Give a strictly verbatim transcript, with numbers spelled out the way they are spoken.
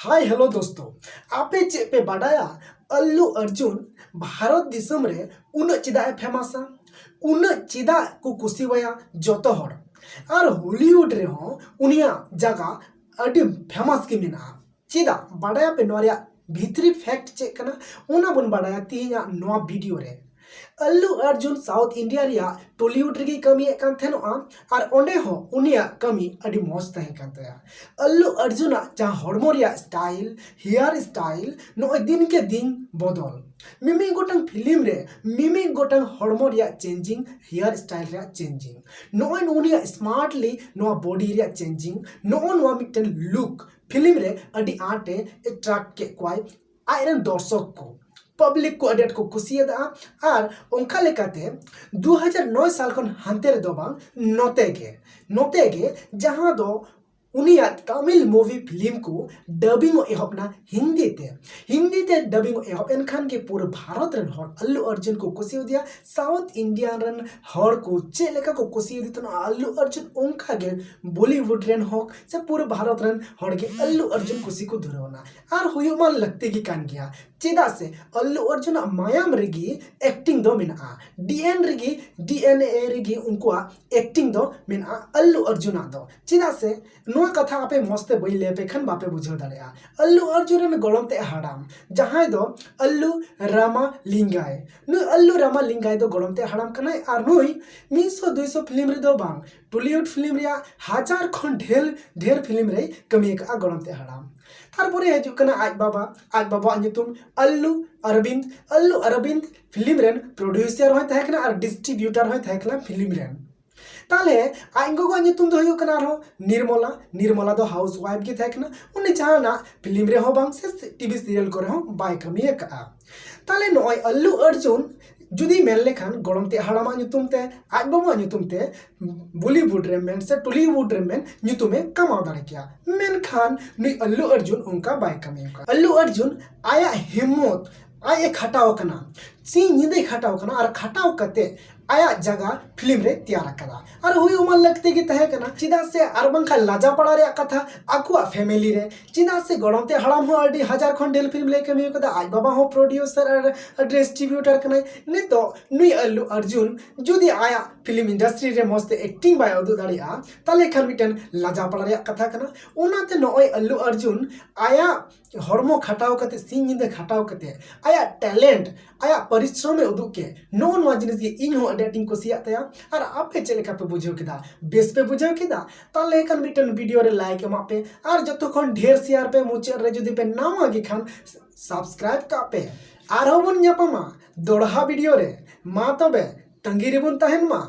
Hi hello ᱫᱳᱥᱛᱳ, ᱟᱯᱮ ᱪᱮᱫ ᱯᱮ ᱵᱟᱰᱟᱭᱟ ᱟᱞᱞᱩ ᱚᱨᱡᱩᱱ ᱵᱷᱟᱨᱚᱛ ᱫᱤᱥᱚᱢ ᱨᱮ ᱩᱱᱟᱹᱜ ᱪᱮᱫᱟᱜ ᱮ ᱯᱷᱮᱢᱟᱥᱟ? ᱩᱱᱟᱹᱜ ᱪᱮᱫᱟᱜ ᱠᱚ ᱠᱩᱥᱤᱣᱟᱭᱟ ᱡᱚᱛᱚ ᱦᱚᱲ? ᱟᱨ ᱦᱚᱞᱤᱣᱩᱰ ᱨᱮᱦᱚᱸ ᱩᱱᱤᱭᱟᱜ ᱡᱟᱭᱜᱟ ᱟᱹᱰᱤ ᱯᱷᱮᱢᱟᱥ ᱜᱮ ᱢᱮᱱᱟᱜᱼᱟ᱾ ᱪᱮᱫᱟᱜ? ᱵᱟᱰᱟᱭᱟᱯᱮ ᱱᱚᱣᱟ ᱨᱮᱭᱟᱜ ᱵᱷᱤᱛᱨᱤ ᱯᱷᱮᱠᱴ ᱪᱮᱫ ᱠᱟᱱᱟ? ᱚᱱᱟ ᱵᱚᱱ ᱵᱟᱰᱟᱭᱟ ᱛᱮᱦᱮᱧᱟᱜ ᱱᱚᱣᱟ ᱵᱷᱤᱰᱤᱭᱳ ᱨᱮ᱾ ᱟᱞᱞᱩ ᱚᱨᱡᱩᱱ ᱥᱟᱣᱩᱛᱷ ᱤᱱᱰᱤᱭᱟ ᱨᱮᱭᱟᱜ ᱴᱚᱞᱤᱣᱩᱰ ᱨᱮᱜᱮᱭ ᱠᱟᱹᱢᱤᱭᱮᱫ ᱠᱟᱱ ᱛᱟᱦᱮᱱᱚᱜᱼᱟ, ᱟᱨ ᱚᱸᱰᱮ ᱦᱚᱸ ᱩᱱᱤᱭᱟᱜ ᱠᱟᱹᱢᱤ ᱟᱹᱰᱤ ᱢᱚᱡᱽ ᱛᱟᱦᱮᱸ ᱠᱟᱱ ᱛᱟᱭᱟ᱾ ᱟᱞᱞᱩ ᱚᱨᱡᱩᱱᱟᱜ ᱡᱟᱦᱟᱸ ᱦᱚᱲᱢᱚ ᱨᱮᱭᱟᱜ ᱥᱴᱟᱭᱤᱞ, ᱦᱮᱭᱟᱨ ᱥᱴᱟᱭᱤᱞ, ᱱᱚᱜᱼᱚᱭ ᱫᱤᱱ ᱠᱮ ᱫᱤᱱ ᱵᱚᱫᱚᱞ, ᱢᱤᱢᱤᱫ ᱜᱚᱴᱟᱝ ᱯᱷᱤᱞᱢ ᱨᱮ ᱢᱤᱢᱤᱫ ᱜᱚᱴᱟᱝ ᱦᱚᱲᱢᱚ ᱨᱮᱭᱟᱜ ᱪᱮᱧᱡᱤᱝ, ᱦᱮᱭᱟᱨ ᱥᱴᱟᱭᱤᱞ ᱨᱮᱭᱟᱜ ᱪᱮᱧᱡᱤᱝ, ᱱᱚᱜᱼᱚᱭ ᱩᱱᱤᱭᱟᱜ ᱥᱢᱟᱨᱴᱞᱤ ᱱᱚᱣᱟ ᱵᱚᱰᱤ ᱨᱮᱭᱟᱜ ᱪᱮᱧᱡᱤᱝ, ᱱᱚᱜᱼᱚ ᱱᱚᱣᱟ ᱢᱤᱫᱴᱮᱱ ᱞᱩᱠ ᱯᱷᱤᱞᱢ ᱨᱮ ᱟᱹᱰᱤ ᱟᱸᱴᱮ ᱮᱴᱨᱟᱠᱴ ᱠᱮᱫ ᱠᱚᱣᱟᱭ ᱟᱡ ᱨᱮᱱ ᱫᱚᱨᱥᱚᱠ ᱠᱚ, ᱯᱟᱵᱽᱞᱤᱠ ᱠᱚ ᱟᱹᱰᱤ ᱟᱸᱴ ᱠᱚ ᱠᱩᱥᱤᱭᱟᱫᱟ᱾ ᱟᱨ ᱚᱱᱠᱟ ᱞᱮᱠᱟᱛᱮ ᱫᱩ ᱦᱟᱡᱟᱨ ᱱᱚᱭ ᱥᱟᱞ ᱠᱷᱚᱱ ᱦᱟᱱᱛᱮ ᱨᱮᱫᱚ ᱵᱟᱝ, ᱱᱚᱛᱮ ᱜᱮ, ᱱᱚᱛᱮ ᱜᱮ ᱡᱟᱦᱟᱸ ᱫᱚ ᱩᱱᱤᱭᱟᱜ ᱛᱟᱢᱤᱞ ᱢᱩᱵᱷᱤ ᱯᱷᱤᱞᱢ ᱠᱚ ᱰᱟᱵᱤᱝ ᱚᱜ ᱮᱦᱚᱵ ᱮᱱᱟ ᱦᱤᱱᱫᱤ ᱛᱮ᱾ ᱦᱤᱱᱫᱤ ᱛᱮ ᱰᱟᱵᱤᱝ ᱚᱜ ᱮᱦᱚᱵ ᱮᱱ ᱠᱷᱟᱱ ᱜᱮ ᱯᱩᱨᱟᱹ ᱵᱷᱟᱨᱚᱛ ᱨᱮᱱ ᱦᱚᱲ ᱟᱞᱞᱩ ᱚᱨᱡᱩᱱ ᱠᱚ ᱠᱩᱥᱤᱭᱟᱫᱮᱭᱟ᱾ ᱥᱟᱣᱩᱛᱷ ᱤᱱᱰᱤᱭᱟᱱ ᱨᱮᱱ ᱦᱚᱲ ᱠᱚ ᱪᱮᱫ ᱞᱮᱠᱟ ᱠᱚ ᱠᱩᱥᱤᱭᱟᱫᱮ ᱛᱟᱦᱮᱱᱟ ᱟᱞᱞᱩ ᱚᱨᱡᱩᱱ, ᱚᱱᱠᱟ ᱜᱮ ᱵᱚᱞᱤᱣᱩᱰ ᱨᱮᱱ ᱦᱚᱸ ᱥᱮ ᱯᱩᱨᱟᱹ ᱵᱷᱟᱨᱚᱛ ᱨᱮᱱ ᱦᱚᱲ ᱜᱮ ᱟᱞᱞᱩ ᱚᱨᱡᱩᱱ ᱠᱩᱥᱤ ᱠᱚ ᱫᱷᱩᱨᱟᱹᱣ ᱮᱱᱟ᱾ ᱟᱨ ᱦᱩᱭᱩᱜ ᱢᱟ ᱞᱟᱹᱠᱛᱤ ᱜᱮ ᱠᱟᱱ ᱜᱮᱭᱟ, ᱪᱮᱫᱟᱜ ᱥᱮ ᱟᱞᱞᱩ ᱚᱨᱡᱩᱱᱟᱜ ᱢᱟᱭᱟᱢ ᱨᱮᱜᱮ ᱮᱠᱴᱤᱝ ᱫᱚ ᱢᱮᱱᱟᱜᱼᱟ, ᱰᱤ ᱮᱱ ᱨᱮᱜᱮ, ᱰᱤ ᱮᱱ ᱮ ᱨᱮᱜᱮ ᱩᱱᱠᱩᱣᱟᱜ ᱮᱠᱴᱤᱝ ᱫᱚ ᱢᱮᱱᱟᱜᱼᱟ ᱟᱞᱞᱩ ᱚᱨᱡᱩᱱᱟᱜ ᱫᱚ᱾ ᱪᱮᱫᱟᱜ ᱥᱮ ᱱᱚᱣᱟ ᱠᱟᱛᱷᱟ ᱟᱯᱮ ᱢᱚᱡᱽ ᱛᱮ ᱵᱟᱹᱧ ᱞᱟᱹᱭ ᱟᱯᱮ ᱠᱷᱟᱱ ᱵᱟᱯᱮ ᱵᱩᱡᱷᱟᱹᱣ ᱫᱟᱲᱮᱭᱟᱜᱼᱟ᱾ ᱟᱞᱞᱩ ᱚᱨᱡᱩᱱ ᱨᱮᱱ ᱜᱚᱲᱚᱢ ᱛᱮ ᱦᱟᱲᱟᱢ, ᱡᱟᱦᱟᱸᱭ ᱫᱚ ᱟᱞᱞᱩ ᱨᱟᱢᱟ ᱞᱤᱝᱜᱟᱭ, ᱱᱩᱭ ᱟᱞᱞᱩ ᱨᱟᱢᱟ ᱞᱤᱝᱜᱟᱭ ᱫᱚ ᱜᱚᱲᱚᱢ ᱛᱮ ᱦᱟᱲᱟᱢ ᱠᱟᱱᱟᱭ᱾ ᱟᱨ ᱱᱩᱭ ᱢᱤᱫ ᱥᱚ ᱫᱩᱭ ᱥᱚ ᱯᱷᱤᱞᱢ ᱨᱮᱫᱚ ᱵᱟᱝ, ᱴᱚᱞᱤᱣᱩᱰ ᱯᱷᱤᱞᱢ ᱨᱮᱭᱟᱜ ᱦᱟᱡᱟᱨ ᱠᱷᱚᱱ ᱰᱷᱮᱨ ᱰᱷᱮᱨ ᱯᱷᱤᱞᱢ ᱨᱮᱭ ᱠᱟᱹᱢᱤ ᱟᱠᱟᱫᱼᱟ ᱜᱚᱲᱚᱢ ᱛᱮ ᱦᱟᱲᱟᱢ᱾ ᱛᱟᱨᱯᱚᱨᱮ ᱦᱤᱡᱩᱜ ᱠᱟᱱᱟ ᱟᱡ ᱵᱟᱵᱟ, ᱟᱡ ᱵᱟᱵᱟᱣᱟᱜ ᱧᱩᱛᱩᱢ ᱟᱞᱞᱩ ᱟᱨᱵᱤᱱᱫ᱾ ᱟᱞᱞᱩ ᱟᱨᱵᱤᱱᱫ ᱯᱷᱤᱞᱢ ᱨᱮᱱ ᱯᱨᱚᱰᱭᱩᱥᱟᱨ ᱦᱚᱸᱭ ᱛᱟᱦᱮᱸ ᱠᱟᱱᱟ ᱟᱨ ᱰᱤᱥᱴᱨᱤᱵᱤᱭᱩᱴᱟᱨ ᱦᱚᱸᱭ ᱛᱟᱦᱮᱸ ᱠᱟᱱᱟ ᱯᱷᱤᱞᱢ ᱨᱮᱱ᱾ ᱛᱟᱦᱞᱮ ᱟᱡ ᱜᱚᱜᱚᱣᱟᱜ ᱧᱩᱛᱩᱢ ᱫᱚ ᱦᱩᱭᱩᱜ ᱠᱟᱱᱟ ᱟᱨᱦᱚᱸ ᱱᱤᱨᱢᱚᱞᱟ᱾ ᱱᱤᱨᱢᱚᱞᱟ ᱫᱚ ᱦᱟᱣᱩᱥ ᱣᱟᱭᱤᱯ ᱜᱮ ᱛᱟᱦᱮᱸ ᱠᱟᱱᱟ, ᱩᱱᱤ ᱡᱟᱦᱟᱱᱟᱜ ᱯᱷᱤᱞᱢ ᱨᱮᱦᱚᱸ ᱵᱟᱝ ᱥᱮ ᱴᱤᱵᱷᱤ ᱥᱤᱨᱤᱭᱟᱞ ᱠᱚᱨᱮ ᱦᱚᱸ ᱵᱟᱭ ᱠᱟᱹᱢᱤ ᱟᱠᱟᱫᱼᱟ᱾ ᱛᱟᱦᱞᱮ ᱱᱚᱜᱼᱚᱭ ᱟᱞᱞᱩ ᱚᱨᱡᱩᱱ ᱡᱩᱫᱤ ᱢᱮᱱ ᱞᱮᱠᱷᱟᱱ ᱜᱚᱲᱚᱢ ᱛᱮ ᱦᱟᱲᱟᱢᱟᱜ ᱧᱩᱛᱩᱢ ᱛᱮ, ᱟᱡ ᱵᱟᱵᱟᱣᱟᱜ ᱧᱩᱛᱩᱢ ᱛᱮ ᱵᱚᱞᱤᱣᱩᱰ ᱨᱮ ᱢᱮᱱ ᱥᱮ ᱴᱚᱞᱤᱣᱩᱰ ᱨᱮ ᱢᱮᱱ ᱧᱩᱛᱩᱢᱮ ᱠᱟᱢᱟᱣ ᱫᱟᱲᱮ ᱠᱮᱭᱟ, ᱢᱮᱱᱠᱷᱟᱱ ᱱᱩᱭ ᱟᱞᱞᱩ ᱚᱨᱡᱩᱱ ᱚᱱᱠᱟ ᱵᱟᱭ ᱠᱟᱹᱢᱤ ᱟᱠᱟᱫᱼᱟ᱾ ᱟᱞᱞᱩ ᱚᱨᱡᱩᱱ ᱟᱭᱟᱜ ᱦᱤᱢᱢᱚᱛ, ᱟᱡ ᱮ ᱠᱷᱟᱴᱟᱣ ᱟᱠᱟᱱᱟ, ᱥᱤᱧ ᱧᱤᱫᱟᱹᱭ ᱠᱷᱟᱴᱟᱣ ᱟᱠᱟᱱᱟ, ᱟᱨ ᱠᱷᱟᱴᱟᱣ ᱠᱟᱛᱮ ᱟᱭᱟᱜ ᱡᱟᱭᱜᱟ ᱯᱷᱤᱞᱢ ᱨᱮ ᱛᱮᱭᱟᱨ ᱟᱠᱟᱫᱟ᱾ ᱟᱨ ᱦᱩᱭᱩᱜ ᱢᱟ ᱞᱟᱹᱠᱛᱤ ᱜᱮ ᱛᱟᱦᱮᱸ ᱠᱟᱱᱟ, ᱪᱮᱫᱟᱜ ᱥᱮ ᱟᱨ ᱵᱟᱝᱠᱷᱟᱱ ᱞᱟᱡᱟᱯᱟᱲᱟ ᱨᱮᱭᱟᱜ ᱠᱟᱛᱷᱟ ᱟᱠᱚᱣᱟᱜ ᱯᱷᱮᱢᱮᱞᱤ ᱨᱮ, ᱪᱮᱫᱟᱜ ᱥᱮ ᱜᱚᱲᱚᱢ ᱛᱮ ᱦᱟᱲᱟᱢ ᱦᱚᱸ ᱟᱹᱰᱤ ᱦᱟᱡᱟᱨ ᱠᱷᱚᱱ ᱰᱷᱮᱨ ᱯᱷᱤᱞᱢ ᱞᱮ ᱠᱟᱹᱢᱤ ᱟᱠᱟᱫᱟ, ᱟᱡ ᱵᱟᱵᱟ ᱦᱚᱸ ᱯᱨᱚᱰᱭᱩᱥᱟᱨ ᱟᱨ ᱰᱤᱥᱴᱨᱤᱵᱤᱭᱩᱴᱟᱨ ᱠᱟᱱᱟᱭ᱾ ᱱᱤᱛᱚᱜ ᱱᱩᱭ ᱟᱞᱞᱩ ᱚᱨᱡᱩᱱ ᱡᱩᱫᱤ ᱟᱭᱟᱜ ᱯᱷᱤᱞᱢ ᱤᱱᱰᱟᱥᱴᱨᱤ ᱨᱮ ᱢᱚᱸᱡᱽ ᱛᱮ ᱮᱠᱴᱤᱝ ᱵᱟᱭ ᱩᱫᱩᱜ ᱫᱟᱲᱮᱭᱟᱜᱼᱟ, ᱛᱟᱦᱞᱮ ᱠᱷᱟᱱ ᱢᱤᱫᱴᱮᱱ ᱞᱟᱡᱟᱯᱟᱲᱟ ᱨᱮᱭᱟᱜ ᱠᱟᱛᱷᱟ ᱠᱟᱱᱟ᱾ ᱚᱱᱟᱛᱮ ᱱᱚᱜᱼᱚᱭ ᱟᱞᱞᱩ ᱚᱨᱡᱩᱱ ᱟᱭᱟᱜ ᱦᱚᱲᱢᱚ ᱠᱷᱟᱴᱟᱣ ᱠᱟᱛᱮ, ᱥᱤᱧ ᱧᱤᱫᱟᱹ ᱠᱷᱟᱴᱟᱣ ᱠᱟᱛᱮ, ᱟᱭᱟᱜ ᱴᱮᱞᱮᱱᱴ, ᱟᱭᱟᱜ ᱯᱚᱨᱤᱥᱨᱚᱢᱮ ᱩᱫᱩᱜ ᱠᱮᱫ, ᱱᱚᱜᱼᱚ ᱱᱚᱣᱟ ᱡᱤᱱᱤᱥ ᱜᱮ ᱤᱧ ᱦᱚᱸ ᱟᱹᱰᱤ ᱟᱸᱴᱤᱧ ᱠᱩᱥᱤᱭᱟᱜ ᱛᱟᱭᱟ᱾ ᱟᱨ ᱟᱯᱮ ᱪᱮᱫ ᱞᱮᱠᱟ ᱯᱮ ᱵᱩᱡᱷᱟᱹᱣ ᱠᱮᱫᱟ? ᱵᱮᱥ ᱯᱮ ᱵᱩᱡᱷᱟᱹᱣ ᱠᱮᱫᱟ? ᱛᱟᱦᱞᱮ ᱠᱷᱟᱱ ᱢᱤᱫᱴᱮᱱ ᱵᱷᱤᱰᱤᱭᱳ ᱨᱮ ᱞᱟᱭᱤᱠ ᱮᱢᱟᱜ ᱯᱮ, ᱟᱨ ᱡᱚᱛᱚ ᱠᱷᱚᱱ ᱰᱷᱮᱨ ᱥᱮᱭᱟᱨ ᱯᱮ᱾ ᱢᱩᱪᱟᱹᱫ ᱨᱮ ᱡᱩᱫᱤ ᱯᱮ ᱱᱟᱣᱟ ᱜᱮ ᱠᱷᱟᱱ, ᱥᱟᱵᱥᱠᱨᱟᱭᱤᱵ ᱠᱟᱜ ᱯᱮ᱾ ᱟᱨᱦᱚᱸ ᱵᱚᱱ ᱧᱟᱯᱟᱢᱟ ᱫᱚᱲᱦᱟ ᱵᱷᱤᱰᱤᱭᱳ ᱨᱮ᱾ ᱢᱟ ᱛᱚᱵᱮ, ᱛᱟᱺᱜᱤ ᱨᱮᱵᱚᱱ ᱛᱟᱦᱮᱱ ᱢᱟ᱾